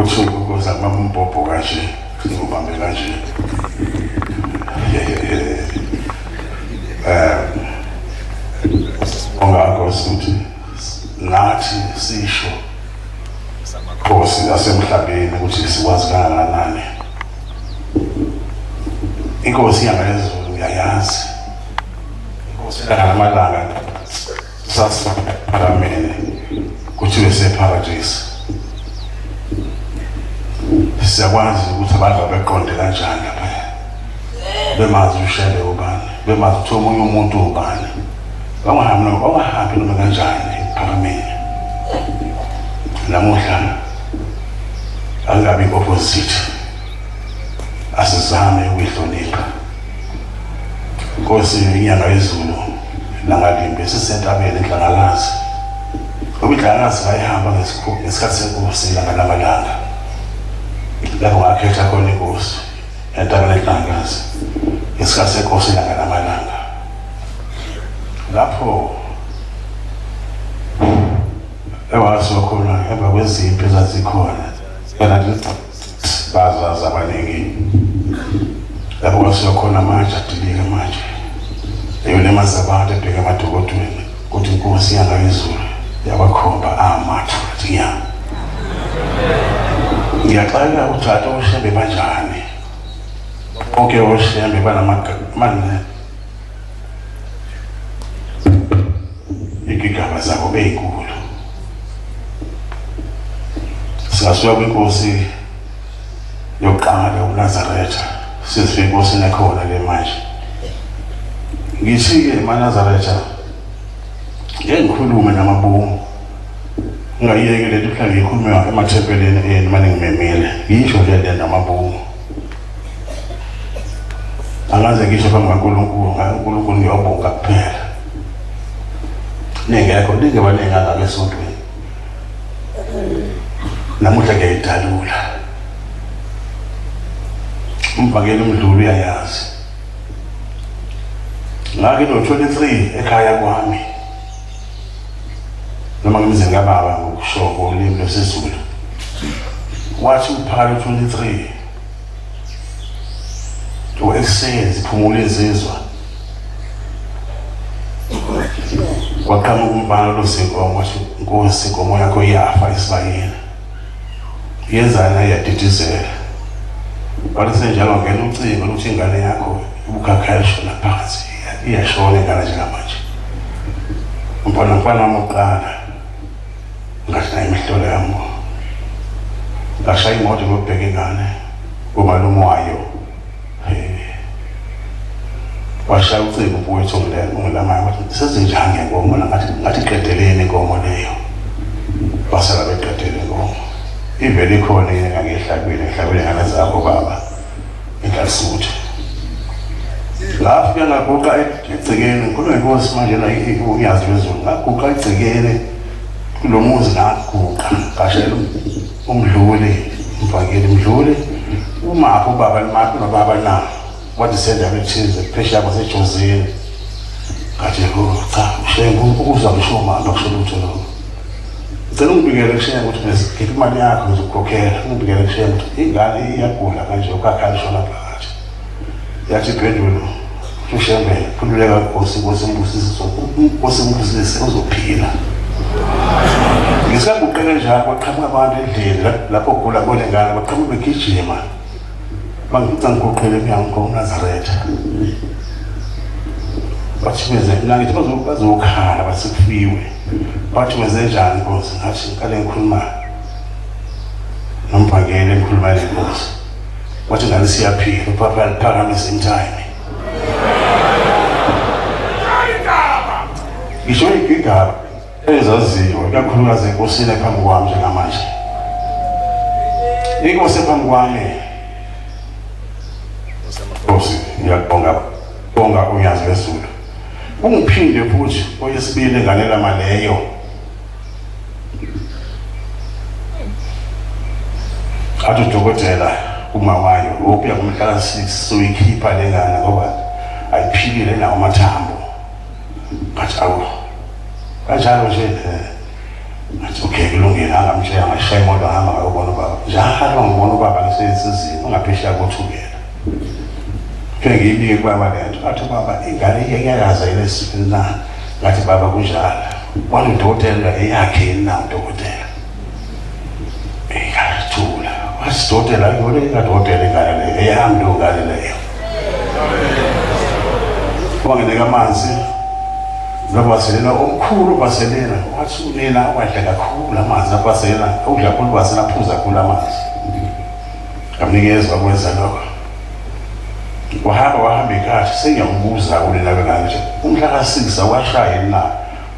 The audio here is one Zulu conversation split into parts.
Uthi uNkosi akubamba umbhobho kanje, ngikubambe kanje. Sibonga Nkosi ukuthi nathi sisho Nkosi asemhlabeni ukuthi sikwazi kangakanani. Inkosi yangalezulu ngiyayazi. Inkosi yangamalanga sasephakameni kuthiwe separadise. Siyakwazi ukuthi abantu abeqonde kanjani lapha. Bemazi uShembe ubani, bemazi ukuthi omunye umuntu ubani. Bangahambi noma bangahambi noma kanjani ephakameni. Namuhla angabi opposite. Asizame ukuyihlonipha. Nkosi inyanga yezulu langalimbe sisentabeni eNhlangakazi. Ngoba iNhlangakazi ngayihamba ngesikhathi senkosi ilanga lamalanga. Lapho ngakhetha khona inkosi entabeni eNhlangakazi ngesikhathi senkosi ilanga lamalanga. Lapho ewaziwa khona emva kwezimpi ezazikhona bazazi abaningi lapho kwasuka khona amatshe adilika manje eyolimaza abantu ebheke emadokodweni kodwa inkosi yangayizulu yabakhomba amathu athi nya ngiyaxakeka ukuthi ade oshembe banjani bonke oshembe banamagama igigaba zabo beyinkulu singasuka kwinkosi yokuqala uNazaretha sizifike enkosini ekhona ke manje ngithi-ke maNazaretha ngeke ngikhulume namabomu ngingayiyeki lento mhlawumbe ngiyikhulume emathempelini enu mane ngimemile ngisho nje le namabomu angaze ngisho phambi kaNkulunkulu ngaNkulunkulu ngiyobonga kuphela ningekho ninge baningi kangaka esontweni namuhla ngiyayidalula umvangeli umdluli uyayazi ngake no-23 ekhaya kwami noma ngimzini kababa ngokusho kolimi lwesiZulu wathi uphakalo 23 ekuseni ziphumula insizwa kwaqhamuka umfana lozinkomo wathi nkosi inkomo yakho iyafa esibayeni yenzani iyadidizela wathi senjalo ngena ucingo ukuthi ingane yakho ubukhakha ishona phansi iyashona ingane njengamanje umfana mfana wami uqala ngathi nayo imihlolo yami ngashaya imoto ngiyobheka ingane kumalume wayo washaya ucingo umfowethu ongilamayo wathi sezinjani ngenkomo ngathi ngathi qedeleni inkomo leyo basala beqedele inkomo ivele ikhona engangiyihlabile ngihlabile ngane zakho baba inhlasuthu ngafika ngaguqa egcekeni ngikhuluma ngenkosi manje la unyazi lwezulu ngaguqa egcekeni kulo muzi ngaguqa ngashela umdluli umvangeli mdluli umaphi ubaba limaphi nobaba na wathi sendaweni ethize phesheya kwasejozini ngathi oh cha ushengu ukuzwa ngisho mama kusho lutho lokho ngicela ungibikele kushenge ukuthi ngikhiphe imali yakho ngizokukhokhela ungibikele kushenge ukuthi ingane iyagula kanje ukhakha lishona phakathi yathi iphendulo ushembe khululeka nkosi nkosi ngibusise nkosi ngibusise uzophila ngisaguqele njalo kwaqhamuka abantu endlini lapho gula kone ngane baqhamuka begijima bangifica ngiguqele emnyango ngomnazaretha bathi benze mina ngithi bazokhala bathi kufiwe bathi wenze njani nkosi ngathi ngiqale ngikhuluma nomvangeli engikhuluma nenkosi wathi ngane siyaphila upapa liphakamise in time ngisho igigaba ezaziwa ikakhulukazi enkosini ephambi kwami njengamanje inkosi ephambi kwami Nkosi ngiyakubonga bonga unyazi lwezulu ungiphinde futhi oyesibili enganela maleyo athi udokotela kuma wayo ukuya kumhla ka-6 soyikhipha le ngane ngoba ayiphilile nawo amathambo ngathi awu kanjalo nje eh. Ngathi okay kulungile, angamtshela ngashaya imoto ngahamba ngayobona ubaba. Njalo ngibona ubaba ngisensizini ungaphesheya kothukela. Ke ngiyibike kubaba le nto. Athi ubaba ingane iyanyakaza yini esiswini na? Ngathi baba kunjalo. Wathi udokotela eyakhe yini na udokotela? Engathula. Wathi dokotela yona ikadokotela ingane leyo eyami leyo ngane leyo. Wanginika amanzi novaselina omkhulu uvaselina wathi unina wadla kakhulu amanzi avaselina udla kakhulu uvaselina aphuza kakhulu amanzi ngamnikeza wakwenza lokho wahamba wahamba inkathi sengiyambuza unina wengane nje umhla ka-6 awashaya yini na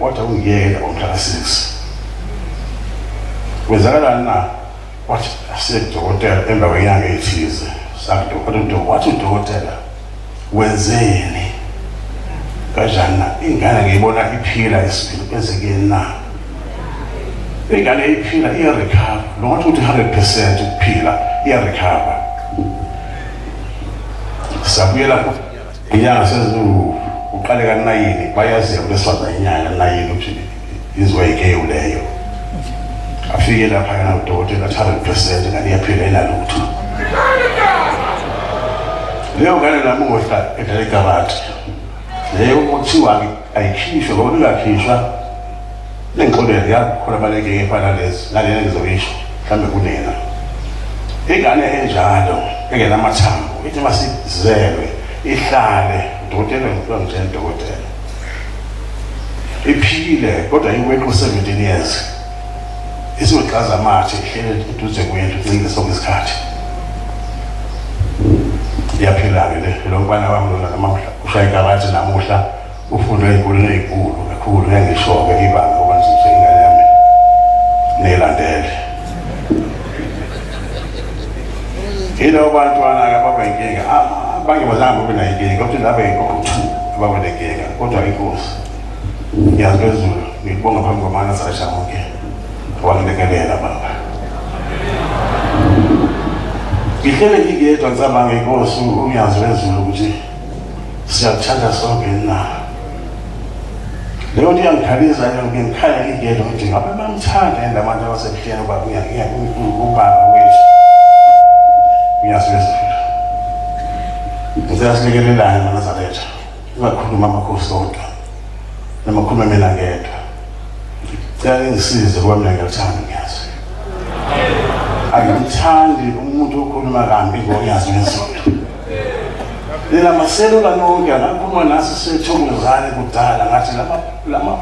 wathi awungiyeke umhla ka-6 kwenzakalani na wathi asiye kudokotela emva kwenyanga ethize sakudokotela wathi udokotela wenzeni kanjani na ingane ngiyibona iphila isibili kwenzekeni na ingane iphila iyarecover not ukuthi 100% ukuphila iyarecover sabuyela inyanga seziwu uqale kanayini bayaziya kulesifazane inyanga kanayini ukuthi izwa ikewu leyo afike lapha yena udokotela athi 100% ingane iyaphila inalutho leyo ngane namuhla edlala ikarate leyo kuthiwa ayikhishwe ngoba ingakhishwa lengixolele yakhona baleke efana lezi nalena ngizoyisho mhlawumbe kunena ingane enjalo engenamathambo ithi masizelwe ihlale udokotela ngifuna ngitshela udokotela iphile kodwa iweqo 17 years isogxaza amathe ihlele eduze kwendlu incike sonke isikhathi iyaphila-ke le lo mfana wami lona namuhla ushaya ikarati namuhla ufunde ey'koleni ey'nkulu kakhulu ngeke ngisho-ke ibanga ngoba ngizose ingane yami niyilandele yilabo bantwana-ke ababa yinkinga abanye bazange babe nayo inkinga kodwa laba yinkomo two ababa nenkinga kodwa inkosi ngiyazi phezulu ngikubonga phambi kwamanazaretha wonke wangilekelela baba ngihlele ngingedwa ngicabanga inkosi unyazi lwezulu ukuthi siyakuthanda sonke na leyo nto iyangikhalisa ngikhala ngingedwa ukuthi ngabe bamthanda yini labantu abasebuhleni ubaba ubaba wethu unyazi lwezulu ngicela silekelelane manazaretha ungakhuluma amakhosi odwa noma khulume mina ngedwa cela ningisize kuba mina ngiyakuthanda unyazi angimthandi umuntu okhuluma kambi ngonyazi lwezulu nina maselula nonke angakhuluma nasi sethokozane kudala ngathi lama lama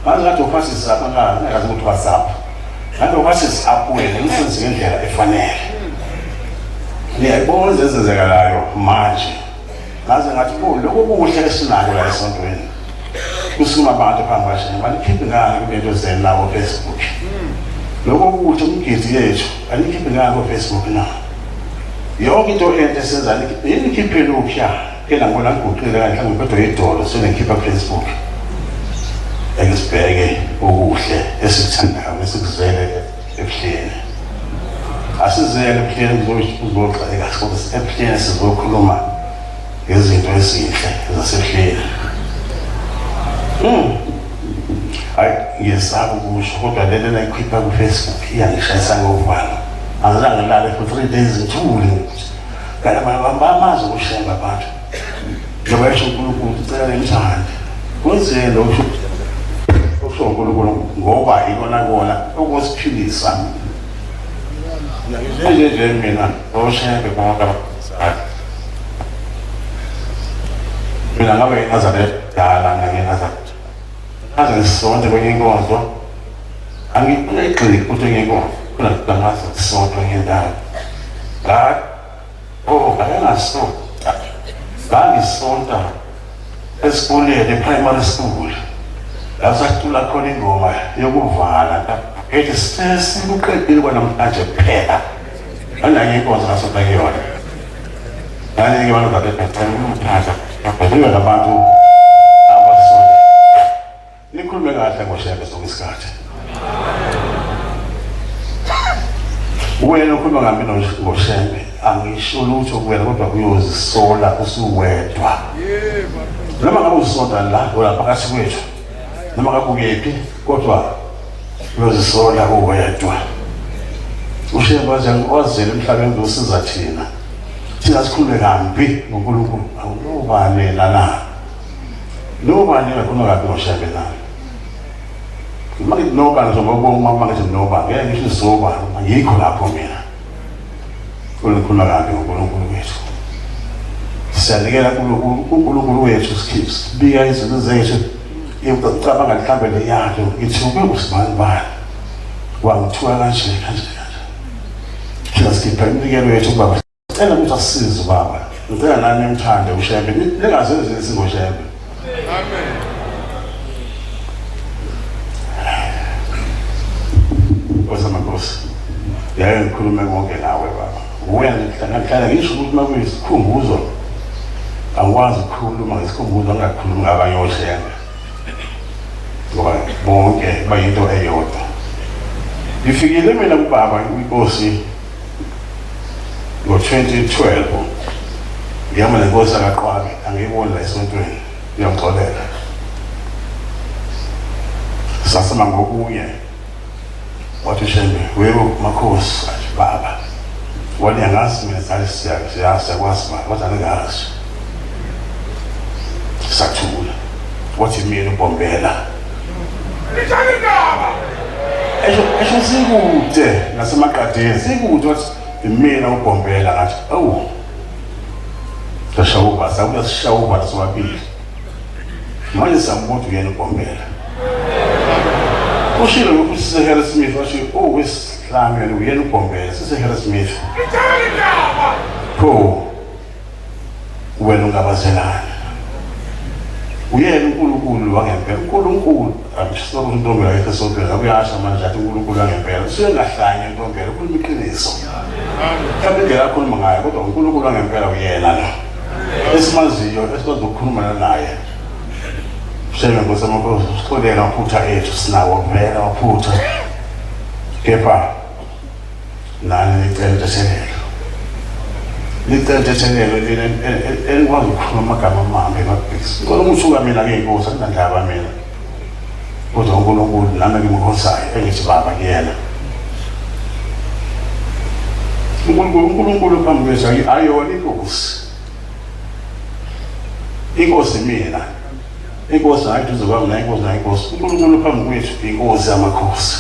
ngathi ngathi uphathisa ngakazi ukuthi WhatsApp ngathi uphathisa up wena ngisenze ngendlela efanele niyayibona ezenzekalayo manje ngaze ngathi bo lokho kuhle esinako la esontweni kusukuma abantu phambi kwashini banikhiphe ngani kulento zenu la ko-Facebook lokho kuhle umgidi yethu anikhiphe ngani ko-Facebook na yonke into enhle esenza nikhiphe lokhuya ke nangibona ngiguqile kanje mhlawumbe kodwa idolo sengikhipha ku-Facebook ake sibheke okuhle esikuthandayo esikuzele ebuhleni asizele ebuhleni kuzogxeka kodwa ebuhleni sizokhuluma ngezinto ezinhle zasebuhleni hayi ngiyesaba ukusho kodwa le nto nayikhipha ku-Facebook iyangishayisa ngovalo angizange ngilale for 3 days ngithule kanti bamazi ukushemba abantu njengoba esho uNkulunkulu ucela nimthande kwenzeni lokhu okusho uNkulunkulu ngoba ikona kona okusiphilisa nje nje mina oshembe bonke mina ngabe nginazareth dala nginazareth ngaze ngisonte kwenye inkonzo angigxili futhi kwenye inkonzo kodwa ngaze ngisonte kwenye indawo la oh ngake ngasonta ngangisonta esikoleni e-primary school la sacula khona ingoma yokuvala ethi sesikuqedile kwanamhlanje kuphela ananye inkonzo ngasonta kuyona ngani-ke abantu babebhecela umphahla nabantu abasonta nikhulume kahle ngoshembe sonke isikhathi wena ukhuluma ngambi ngoshembe angisho lutho kuwena kodwa kuyozisola usuwedwa noma ngabe usonta la ola phakathi kwethu noma ngabe ukephi kodwa Uyozisola uwedwa. Ushembe wazela emhlabeni uzosiza thina. Thina sikhulume kambi ngoNkulunkulu. Awunobani yena na? Nobani yena khuluma kabi ngoShembe na? Uma ngithi nobani ngizobonga uma ngithi nobani ngeke ngisho izobani angikho lapho mina. Ulikhuluma kabi ngoNkulunkulu wethu. Siyanikela kuNkulunkulu wethu sibika izinto zethu icabanga mhlawumbe leyanto ngithi ube usibani bani wangithuka kanje kanje kanje. Thina sikhipha iminikelo yethu kubaba. Cela ukuthi asisize ubaba. Ngicela nani nimthande uShembe. Ningazenzisi ngoShembe. Amen. Nkosi amakhosi. Yaye ngikhulume konke nawe baba. Uwena ngihlala ngisho ukuthi uma kuyisikhumbuzo angikwazi ukukhuluma ngesikhumbuzo angakhulumi ngabanye oShembe. Ngoba bonke bayinto eyodwa. Ngifikile mina kubaba inkosi ngo-2012 ngihamba nenkosi akaqwabe angiyiboni la esontweni ngiyamxolela sasima ngokunye wathi ushembe wewu makhosi athi baba wani angazi mina sathi siyakwazi baba wathi angingazi sathula wathi mina ubhombela esho esho sikude ngasemaqadeni sikude wathi imina ubhombela ngathi awu sashawuba sabuya sishawuba sobabili manje siyambuza uyena ubhombela ushilo lokhu sise-Harrismith washo oh wesihlanu yena uyena ubhombela sise-Harrismith pho wena ungabazelani uyena uNkulunkulu wangempela uNkulunkulu angisho intombi yakhe esontweni akuyasha manje athi uNkulunkulu wangempela usuke ngahlanya intombela ukhuluma iqiniso mhlawumbe indlela akhuluma ngayo kodwa uNkulunkulu wangempela uyena lo esimaziyo esikwazi ukukhuluma naye Shebe Nkosi amakhosi sixolele amaphutha ethu sinawo vele amaphutha kepha nani nicela intethelelo nicela intethelelo enikwazi ukukhuluma amagama amambi emabhekisi ngicela ukuthuka mina ngiyinkosi anginandaba mina kodwa uNkulunkulu nami ngimkhonzayo engithi baba kuyena uNkulunkulu uNkulunkulu phambi kwethu ayona inkosi inkosi mina Inkosi hayi duze kwami nayo inkosi nayo inkosi. uNkulunkulu phambi kwethu inkosi yamakhosi.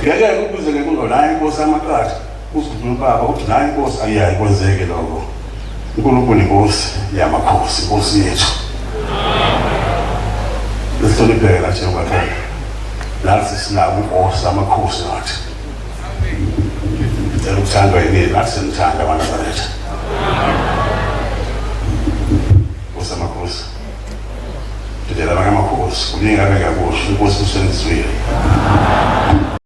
Ngeke ukuze ke kulo nayo inkosi yamaqatha uzukhuluma ubaba uthi nayo inkosi ayiyayi kwenzeke lokho. uNkulunkulu inkosi yamakhosi inkosi yethu. Sihlonipheke la njengoba nathi sinawo inkosi amakhosi nathi. Ngicela ukuthandwa yinini nathi simthanda abantu abaletha. Nkosi amakhosi. Didela abanye amakhosi. Kuningi abengakusho. Inkosi usenzwile.